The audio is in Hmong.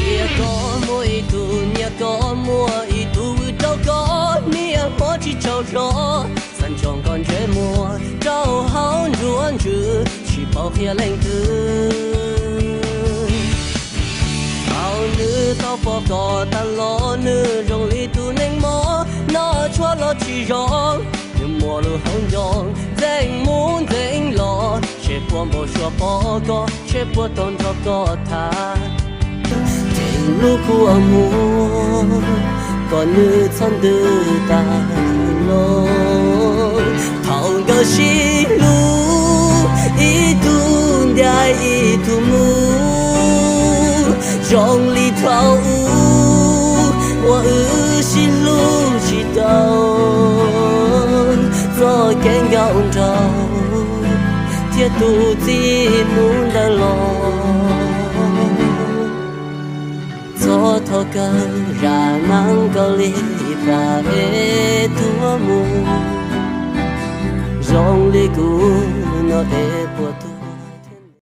Nyiaj koj muaj ib tug, nyiaj koj muaj ib tug, vwm rau koj niaj hmo tsis tsaug zog, xav nrog koj ntsej muag rau hauv nruab ntsws, tsis paub qhia leej twg. Thaum nws tau pom koj tag los, nws zoo li tus neeg mob, noj tshuaj los tsis zoo. Nws muaj lub hauv ncoo ntxeev mus ntxeev los, seb puas npau suav pom koj, seb puas tau nrog koj tham. Ntev lub kua muag kom nws txhob ntws tas los, thaum nkawd sib hlub ib tug ntiav ib tug mus, zoo li thaum ub uas wb sib hlub tsis tau. Txoj kev nkauj nraug thiab tus txiv mus ntawd los, txhob thov kawg zam neeb kawg li pab es tuag mus, zoo li kuv no es puas tuag.